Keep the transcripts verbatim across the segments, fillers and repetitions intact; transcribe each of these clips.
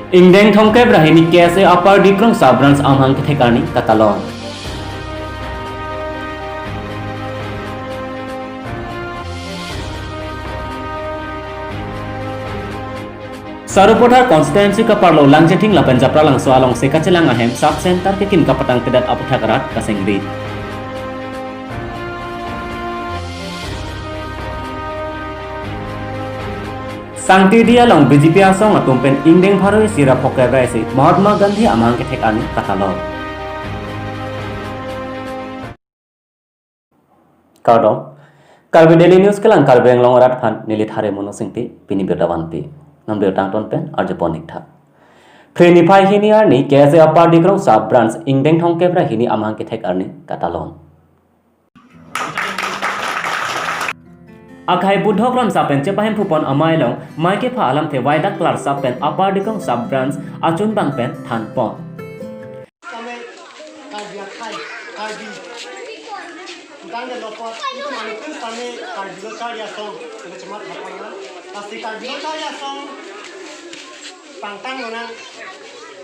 Ingdeng thomkep ra hini K S A Upper Dikrong Sub Branch amahang kethek arni katalon. Sarupathar constituency keparlo Langchithing lapen Japralangso along Sekachelang ahem sub center kekim kapatangtedet aputhak rat kasengri. Sangtidi along B J P asong atum pen ingdeng pharo isi ra phokep ra isi Mahatma Gandhi amahang kethek arni katalon. Kardom. Karbi Daily News kelang Karbi Anglong arat aphan neli Thare Mono Singti, pini birta vanpi. Non birta angton pen arjupon ik tha. Phre niphai hini arni K S A Upper Dikrong Sub Branch ingdeng thomkep ra hini amahang kethek arni katalon. Akhai Budhok Ramsa pen chepahem phupon amei along mei kepha alamthe Waidak Klarsap pen Upper Dikrong Sub Branch achunbang pen thanpon. Kami Karbi akhai, Karbi. Tangte lopot, itu manukin kami Karbi lo Karbi asong, itu cuma apa ya? Pasti Karbi lo Karbi asong. Pangtang mana?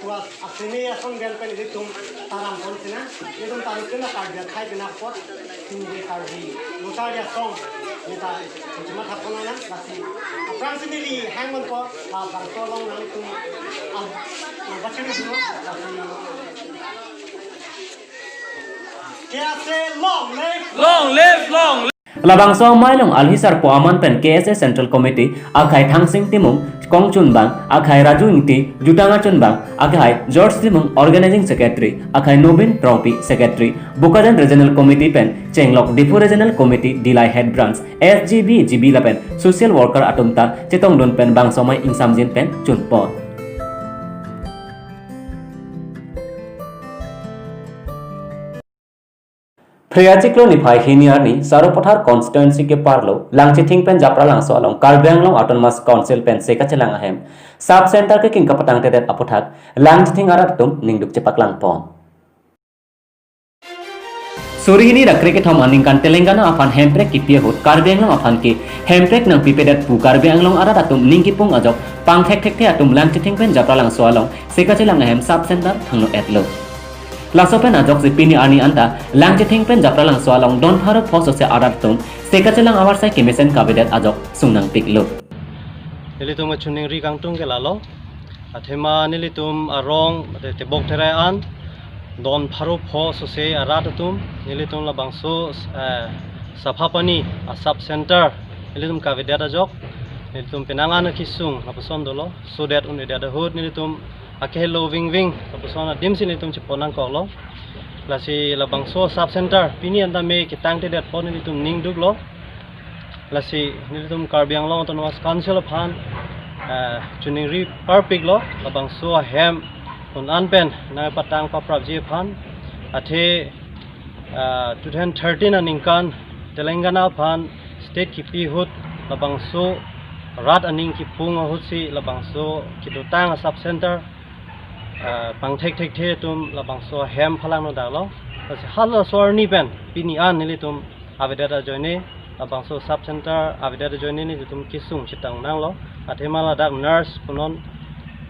Kuas asini asong dan pen ilitum taram pon sina. Ilitum taruh kena Karbi akhai kena pot. Tinggi Karbi lo Karbi asong. Neta cuma apa ya? Pasti. Aphrang sini li hang mon po, ah, bangso along nangtum. Ah, nang baca dulu. Pasti. K S A long live! Long live, long live! Labangso amei along alhisar po aman pen K S A Central Committee, akhai Thangsing Timung, kongchunbang, akhai Raju Ingti, jutang achunbang, akhai George Timung, Organizing Secretary, akhai Nobin Rongpi, Secretary, Bokajan Regional Committee pen chenglok Diphu Regional Committee, Dillai Head Branch, S G B, G B lapen social worker atum ta chetongdun pen bangso amei ingsamjin pen chunpon. Phre achiklo niphai hini arni Sarupathar constituency keparlo Langchithing pen Japralangso along Karbi Anglong Autonomous Council pen Sekachelang ahem sub center kekim kapatangtedet aputhak Langchithing arat atum ningduk chepaklangpon. Suri hini ra krekethom aningkan Telangana aphan hemprek kipi ahut Karbi Anglong aphan ke hemprek nangpipedet pu Karbi Anglong arat atum ning kipung ajok pangthekthekthe atum Langchithing pen Japralangso along Sekachelang ahem sub center thangno-etlo. Laso pen ajoksi pini arni anta Langchithing pen Japralangso along don pharo pho sose arat atum Sekachelang avarsai kemesen kavedet ajok sungnangpiklo. Nelitum kachiningri kangtung ke lalo. Athema nelitum arong, mate tebok terai an, don pharo pho sose arat atum, nelitum labangso, eh, Saphapani a sub center, nelitum kavedet ajok, nelitum penang an kesung, lapuson dolo, so that un-edet ahut, nelitum akehelo vingving, lapuson adimsi nelitum chepon nangkoklo. Lasi labangso sub center, pini anta me ketangtedet pon nelitum ningduklo. Lasi nelitum Karbi Anglong Autonomous Council aphan, eh, chiningri parpiklo, labangso ahem un-an pen nangpatang paprapji aphan, athe, eh, two thousand thirteen aningkan Telangana aphan state kipi ahut labangso rat aning kipung ahutsi labangso kedotang a sub center, eh, pangthekthekthe atum labangso ahem phalangno daklo. Lasi halaso arni pen pini an nelitum avedet ajoine, labangso sub center avedet ajoine nelitum kesung chetong nanglo. Athema ladak nurse punon,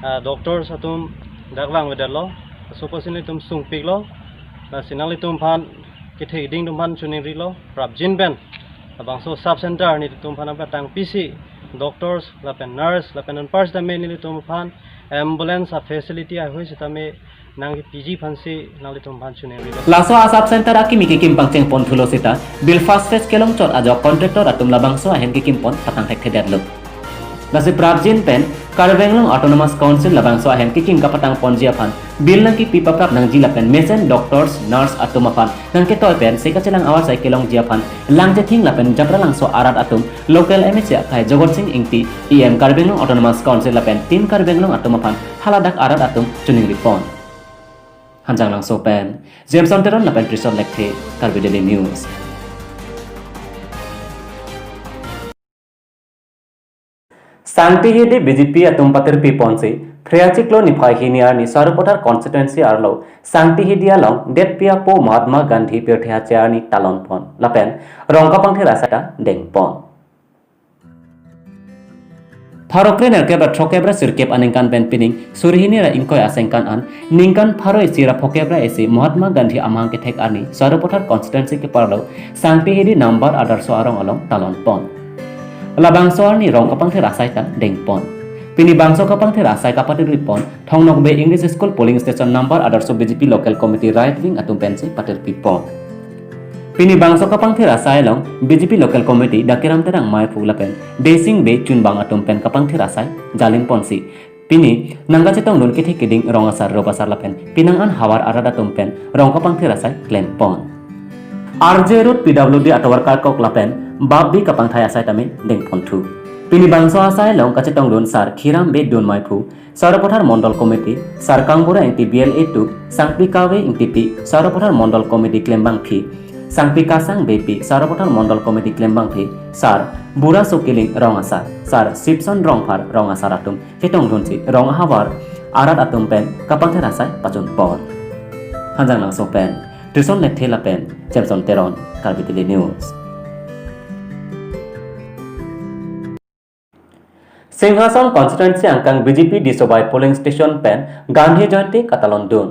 ah, doctors atum dak vangvedetlo. Laso apotsi nelitum sungpiklo. Lasi nanglitum aphan kethekding atum aphan chiningrilo. Prapjin pen labangso sub center nelitum aphan nangpatangpisi doctors lapen nurse lapen anpar sitame nelitum aphan ambulance a facility ahoi sitame nangkepiji aphansi nanglitum aphan chiningrilo. Laso a sub center akimi kekim pangchengpon thulo seta, bill first phase kelongchot ajok contractor atum labangso ahem kekimpon patangthekthedetlo. Lasi prapjin pen Karbi Anglong Autonomous Council labangso ahem kekim kapatangponji aphan bill nangkipi paprap nangji lapen mesen doctors, nurse atum aphan nangketoi pen Sekachelang avarsai kelongji aphan Langchithing lapen Japralangso arat atum local M A C akhai Jagat Sing Ingti, E M Karbi Anglong Autonomous Council lapen Team Karbi Anglong atum aphan haladak arat atum chiningripon. Hanjanglangso pen Jameson Teron lapen Trison Lekthe, Karbi Daily News. Sangti Hidi B J P atum patirpiponsi, Phre achiklo niphai hini arni Sarupathar constituency arlo Sangti Hidi along detpi apo Mahatma Gandhi pirthe ache arni talonpon lapen rong kapangthir asai ta dengpon. Pharo kre nerkep ra throkkep ra sirkep aningkan pen pining suri hini ra ingkoi asengkan an ningkan pharo isi ra phokep ra isi Mahatma Gandhi amahang kethek arni Sarupathar constituency keparlo Sangpi Hidi number Adarsho arong along talon pon. Labangso arni rong kapangthir asai ta dengpon. Pini bangso kapangthir asai kapatiri pon Thong Nokbe English School polling station number Adarsho B J P local committee right wing atum pensi patirpi pon. Pini bangso kapangthir asai along B J P local committee Dakiram Terang Maiphu lapen Desing Bey Chunbang atum pen kapangthir asai jaling ponsi pini nangkachetongdun kethe keding rong asar rup asar lapen pinang an havar arat atum pen rong kapangthir asai klem pon. R J Road P W D atovar karkok lapen bap bi kapangthai asai tame dengponthu. Pini bangso asai along kachetongdun Sar Khiram Bey Dun Maiphu, Sarupathar Mondol Committee, Sar Kangbura Ingti B L A two, Sangpi Kave Ingtipi, Sarupathar Mondol Committee klembangpi, Sangpi Kasang Beypi, Sarupathar Mondol Committee klembangpi, Sar Bura Sokiling rong asar, Sar Sipson Rongphar rong asar atum chetongdunsi rong ahavar arat atum pen kapangthir asai pachun pon. Hanjanglangso pen Trison Lekthe lapen Samson Teron, Karbi Daily News. Singhason constituency angkang B J P Disobai polling station pen Gandhi Jayanti katalon dun.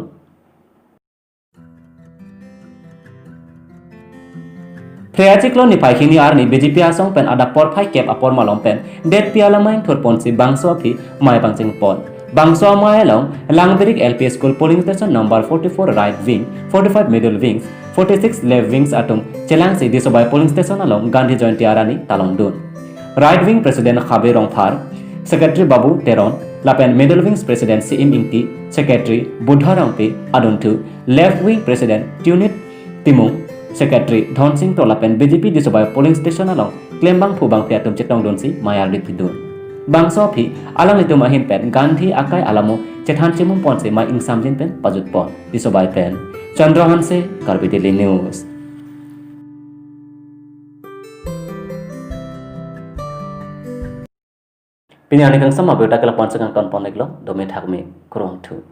Phre achiklo niphai hini arni B J P asong pen adap porphai kep apor malom pen detpi alamai thurponsi bangso aphi mai pangcheng pon. Bangso amai along Langbirik L P School polling station number forty-four right wing, forty-five middle wings, forty-six left wings atum chelangsi Disobai polling station along Gandhi Jayanti arni talon dun. Right wing president Khabe Rongphar, secretary Babu Teron, lapen middle wings president C M Ingti, secretary Buddha Rongpi adunthu, left wing president Tunit Timung, secretary Dhonsing Kro lapen B J P Disobai polling station along klembangphu bangphi atum chetongdunsi mai ardi pidun. Bangso aphi alanglitum ahin pen Gandhi akai alamo chethan chimum ponsi mai ingsamjin pen pajut pon. Disobai pen Chandra Hanse, Karbi Daily News. Pini arni kangsam abirta ke lapu-an si kangton pon-iklo, dome thakme, kurvangthu.